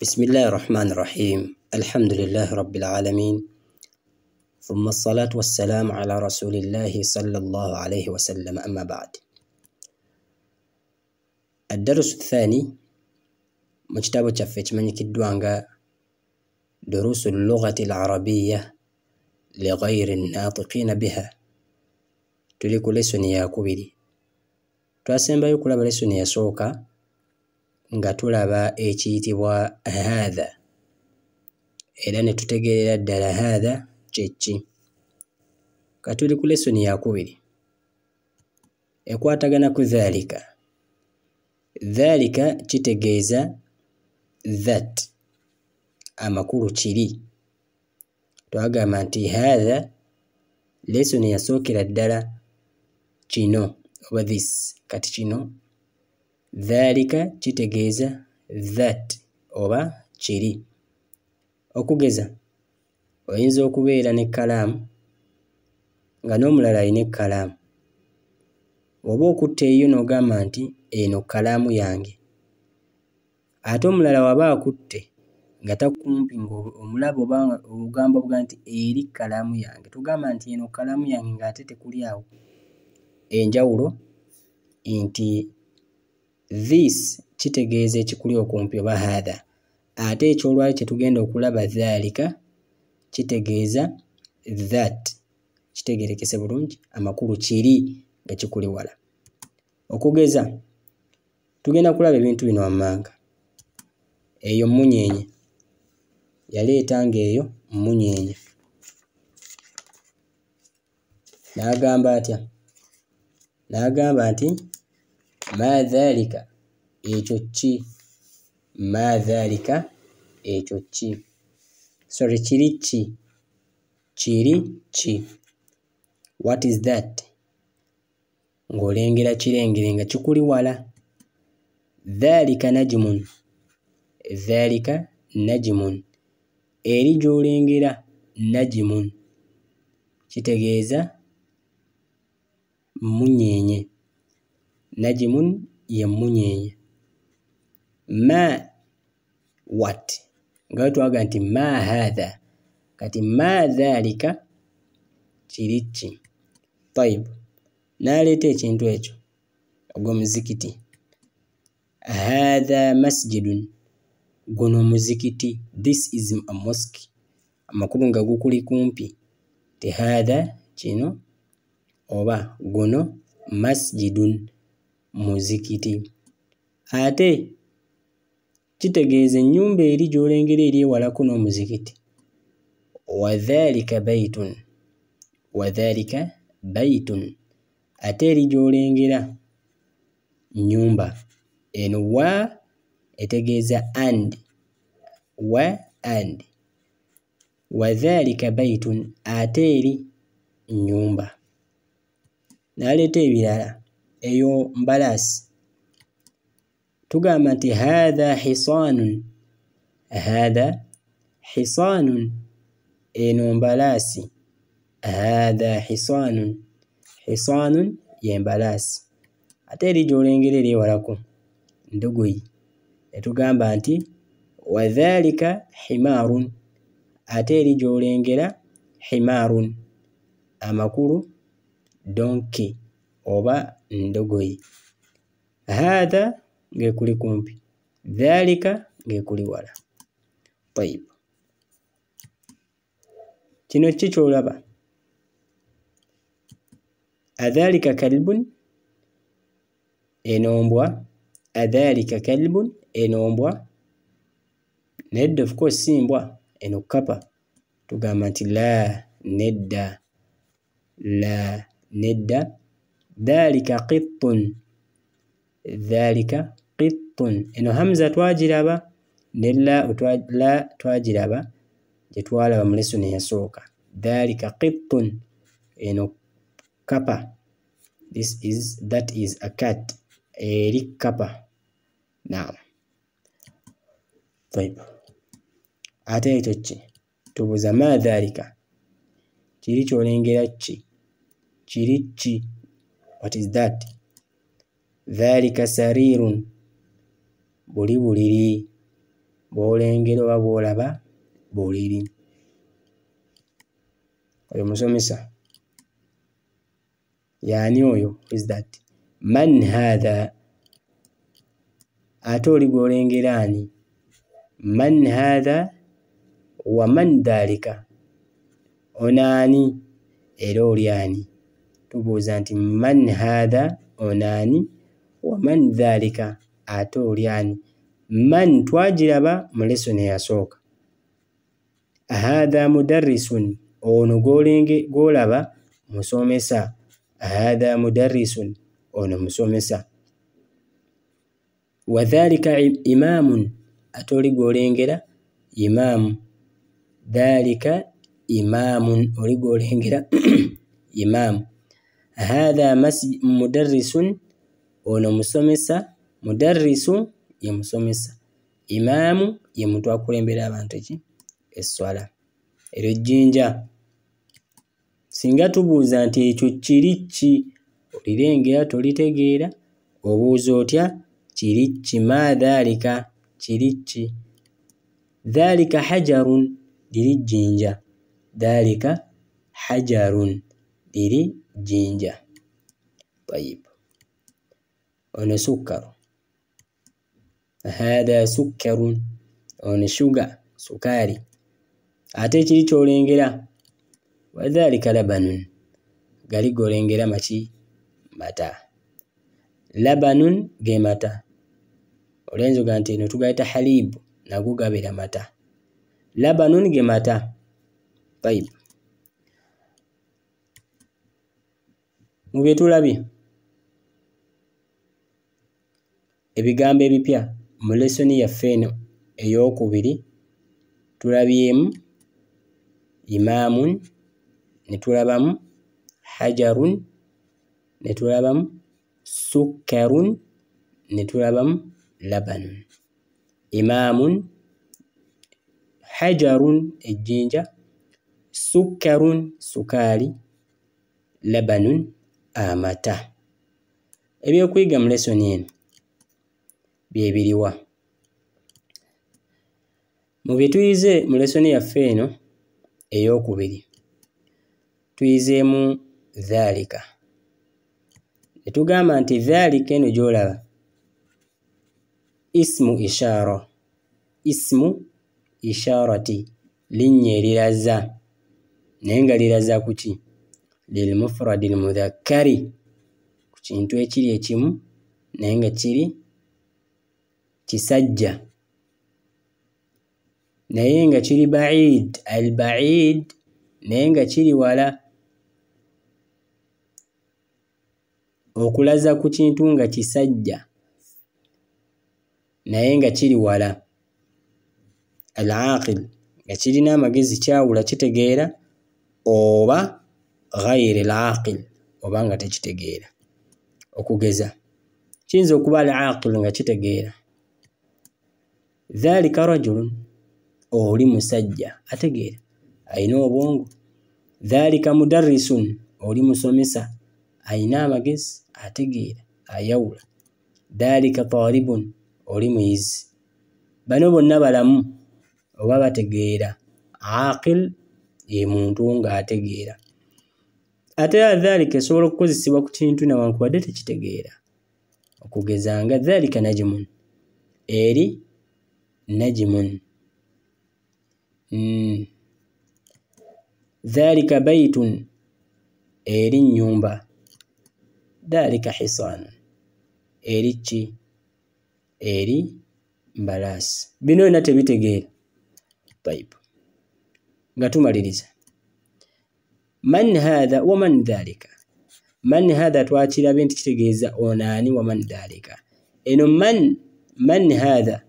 بسم الله الرحمن الرحيم الحمد لله رب العالمين ثم الصلاة والسلام على رسول الله صلى الله عليه وسلم أما بعد. الدرس الثاني mu kitabo kyaffe ekimanyikiddwa nga duruusu lughati al-arabiyya lighayri nnaatiqiina biha, tuli ku lesoni yakubiri. Twasembayo okulaba lesoni eyasooka nga tulaba ekiyitibwa haatha, era ne tutegeerera ddala haatha kye ki. Ka tuli ku lesoni yakubiri ekwatagana ku dhaalika. Dhaalika kitegeeza that, amakulu kiri. Twagamba nti haatha lesoni yasookera ddala kino oba this, kati kino. Dhaalika kitegeeza that oba kiri. Okugeza, oyinza okubeera n'ekkalaamu nga n'omulala alina ekkalaamu, oba okutte eyiyo n'ogamba nti eno kkalaamu yange, ate omulala w'aba akutte nga takumpi ng'omulaba oba ogamba bugambi nti eri kkalaamu yange, togamba nti eno kkalaamu yange ng'ate tekuli awo. Enjawulo nti this kitegeeza ekikuli okumpi oba haatha, ate eky'olwali kye tugenda okulaba dhaalika kitegeeza that, kitegeerekese bulungi, amakulu kiri nga kikuli wala. Okugeza, tugenda kulaba ebintu bino wammanga. Eyo mmunyeenye, yaleeta ng'eyo mmunyeenye. N'agamba atya? N'agamba nti ma dhaalika, ekyo ki? Ma dhaalika, ekyo ki? Sorry, kiri ki? Kiri ki? What is that? Ng'olengera kirengere nga kikuli wala. Dhaalika najmun, dhaalika najmun, eri gy'olengera najmun kitegeeza mmunyeenye. Najmun ye mmunyeenye. Ma, what, nga bwe twagamba nti ma haatha, kati ma dhaalika kiri ki? Tayib, n'aleeta ekintu ekyo ogw'omuzikiti. Haatha masjidun, guno muzikiti, this is a mosque, amakulu nga gukuli kumpi ti haatha kino oba guno masjidun muzikiti. Ate kitegeeza ennyumba eri gy'olengera eri ewalako n'omuzikiti. Wa dhaalika baytun, wa dhaalika baytun, ate eri gy'olengera nnyumba. Eno wa etegeeza and, wa and. Wa dhaalika baytun, ate eri nnyumba. N'aleeta ebirala, eyo mbalaasi. Tugamba nti haatha hisaanun, haatha hisaanun, eno mbalaasi. Haatha hisaanun, hisaanun ye mbalaasi. Ate eri gy'olengera eri ewalako ndogoyi. Ne tugamba nti wa dhaalika himaarun, ate eri gy'olengera himaarun, amakulu donkey oba ndogoyi. Haatha ng'ekuli kumpi, dhaalika ng'ekuli wala. Tayib, kino ki ky'olaba? Adhaalika kalbun, eno mbwa. Adhaalika kalbun, eno mbwa. Nedda, of course si mbwa, eno kkapa. Tugamba nti la, nedda, la, nedda. Dhaalika qittun, dhaalika qittun. Eno hamza twagiraba ne la, la twagiraba gye twalaba mu lesoni eyasooka. Dhaalika qittun, eno kkapa. This is, that is a cat, eri kkapa. Naam. Tayib, ate ekyo ki? Tubuuza ma dhaalika, kiri ky'olengera ki? Kiri ki? What is that? Dhaalika sariirun, buli buliri. Bw'olengera oba bw'olaba buliri. Oyo musomesa. Yaani oyo? Is that man hadha? Ate oli gw'olengera ani? Man hadha wa man dhalika. Ono ani era oli ani? Tubuuza nti man hadha, ono ani, wa man dhalika, ate oli ani. Man twagiraba mu lesson eyasooka. Hadha mudarrisun, ono gw'olaba musomesa. Hadha mudarrisun, ono musomesa. Wa dhalika imamun, ate oli gw'olengera imaamu. Dhalika imamun, oli gw'olengera imaamu. Hadha mudarrisun, ono musomesa. Mudarrisu ye musomesa, imaamu ye muntu akulembera abantu ki esswala. Eryo jjinja. Singa tubuuza nti ekyo kiri ki, olirengera tolitegeera, obuuza otya kiri ki? Ma dhalika, kiri ki? Dhalika hajarun, liri jjinja. Dhalika hajarun, liri jjinja. Tayib. Ono sukkaru. Hadha sukkarun, ono shuga, sukaali. Ate kiri ky'olengera, wa dhalika labanun, gali g'olengera maki? Mata. Labanun ge mata. Olenzoga nti eno tugayita halibu, nago gabeera mata. Labanun ge mata. Tayib. Mu bye tulabye ebigambo ebipya mu lesoni yaffe eno ey'okubiri, tulabyemu imaamun, ne tulabamu hajarun, ne tulabamu sukkarun, ne tulabamu labanun. Imaamun, hajarun ejjinja, sukkarun sukaali, labanun amata. Ebyokuyiga mu lesoni eno bye biriwa? Mu bye tuyize mu lesoni yaffe eno ey'okubiri, tuyizeemu dhalika. Ne tugamba nti dhalika eno gy'olaba ismu ishara, ismu isharati, linnya eriraza, naye nga liraza ku ki? Lilmufradi lmudhakkari, ku kintu ekiri ekimu naye nga kiri kisajja, naye nga kiri ba'id, al-ba'id, naye nga kiri wala. Okulaza ku kintu nga kisajja naye nga kiri wala. Al-aqil, nga kirina amagezi, kyawula, kitegeera, oba ghayri al-aqil, oba nga tekitegeera. Okugeza kiyinza okuba al-aqil nga kitegeera. Dhalika rajulun, oli musajja ategeera, alina obwongo. Dhalika mudarrisun, oli musomesa alina amagezi, ategeera, ayawula. Dhalika talibun, oli muyizi. Bano bonna balamu oba bategeera. Aqil ye muntu ng'ategeera. Ate era dhalika esobola okukozesebwa ku kintu newankubadde tekitegeera. Okugeza nga dhalika najmun, eri najmun. Dhalika baytun, eri nnyumba. Dhalika hisanun, eri ki? Eri mbalaasi. Bino byonna tebitegeera. Tayib. Nga tumaliriza, man hadha wa man dhalika. Man hadha twakirabye nti kitegeeza ono ani, wa man dhalika. Eno man, man hadha,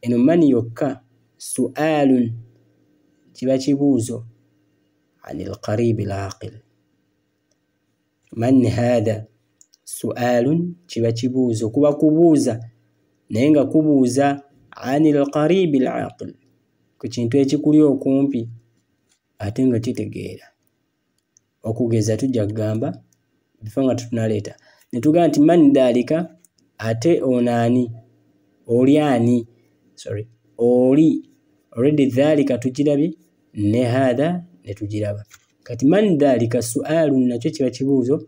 eno man yokka su'alun, kiba kibuuzo anil qaribi al-aqil. Man hadha su'alun, kiba kibuuzo, kuba kubuuza, naye nga kubuuza anil qaribi al-aqil, ku kintu ekikuli okumpi ate nga kitegeera. Okugeza tujja kugamba bifo nga tutunaleeta ne tugamba nti man dhalika, ate ono ani, oli ani, sorry, Oli already dhalika tukirabye ne hadha ne tugiraba. Kati man dhalika su'alun nakyo kiba kibuuzo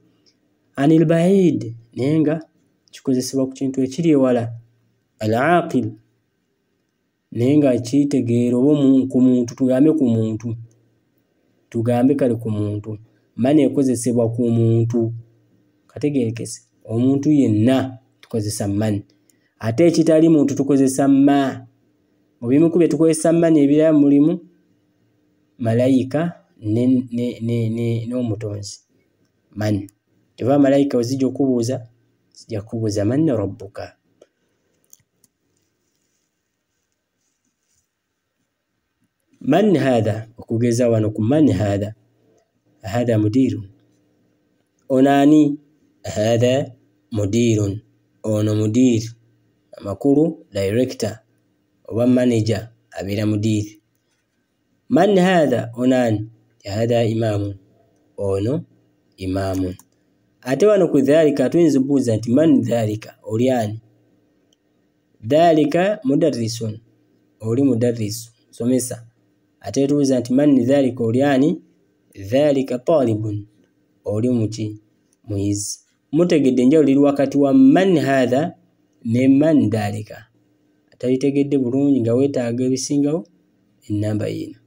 anil ba'id, naye nga kikozesebwa ku kintu ekiri ewala. Al-aqil, naye nga kitegeera oba ku muntu, tugambe ku muntu, tugambe kale ku muntu. Man ekozesebwa ku muntu, kategerekese omuntu yenna tukozesa man, ate ekitali muntu tukozesa ma. Mu bimu ku bye tukozesa man ebirala mulimu malayika n'omutonzi man. Kyova malayika wezijja okubuuza, zijja kubuuza man rabbuka. Man hadha, okugeza wano ku man hadha, hadha mudirun, ono ani? Hadha mudirun, ono mudir, amakulu director oba manager abeera mudir. Man hadha, ono ani? Hadha imamun, ono imamun. Ate wano ku dhalika tuyinza okubuuza nti man dhalika, oli ani? Dhalika mudarrisun, oli mudarrisu, somesa. Ate tubuuza nti man dhalika, oli ani? Dhalika talibun, oli muki? Muyizi. Mutegedde enjawulo eri wakati wa man hadha ne man dhalika. Atalitegedde bulungi nga weetaaga ebisingawo ennamba yiino.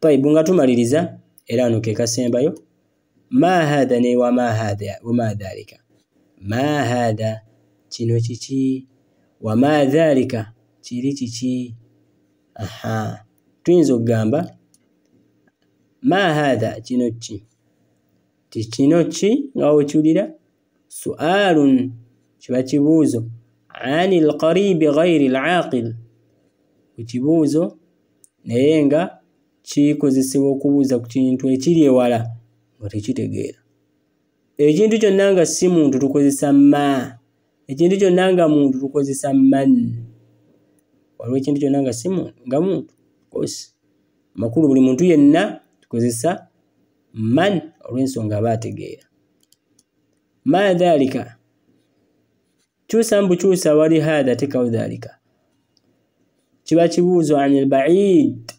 Tayibu, nga tumaliriza era wano ke kasembayo ma hadha ne wa ma hadha wa ma dhalika. Ma hadha, kino kiki? Wa ma dhalika, kiri kiki? Aha, tuyinza okugamba ma hadha, kino ki? Ti kino ki nga wekiwulira su'alun, kiba kibuuzo anil qaribi ghayri al-aqil, ku kibuuzo naye nga kikozesebwa okubuuza ku kintu ekiri ewala nga tekitegeera. Ekintu kyonna nga si muntu tukozesa ma, ekintu kyonna nga muntu tukozesa man. Waliwo ekintu kyonna nga si muntu, nga muntu kosi amakulu buli muntu yenna tukozesa man olw'ensonga aba ategeera. Ma dhalika, kyusa mbukyusa wali hadha tekawo dhalika, kiba kibuuzo anil ba'id,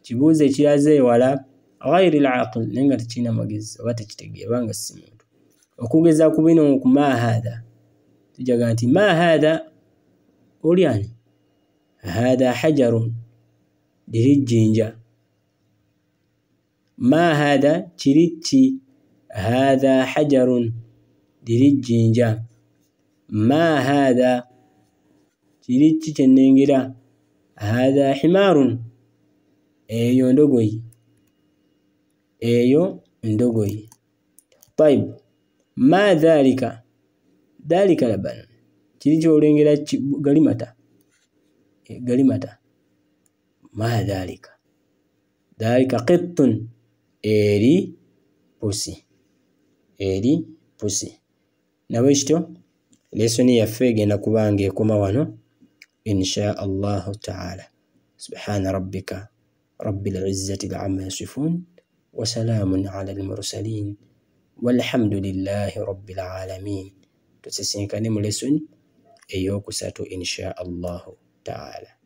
kibuuzo ekiraze ewala ghayri al-aqil, naye nga tekirina magezi oba tekitegeera oba nga si muntu. Okugeza ku bino ku ma hadha, tujaga nti ma hadha, oli ani? Hadha hajarun, liri jjinja. Ma hadha, kiri ki? Hadha hajarun, liri jjinja. Ma hadha, kiri ki kye nnengera? Hadha himarun, eyo ndogoyi, eyo ndogoyi. Tayib, ma dhalika, dhalika laban, kiri ky'olengera galimata, galimata. Ma dhalika, dhalika qittun, eri pusi, eri pusi. Nabwe kityo lesoni yaffe egenda kuba nga ekoma wano insha Allahu taala. Subhana rabbika rabbil izzati amma yasifun wa salamun ala al-mursalin walhamdulillahi rabbil alamin. Tusisinkane mu lesoni eyokusatu insha Allahu taala.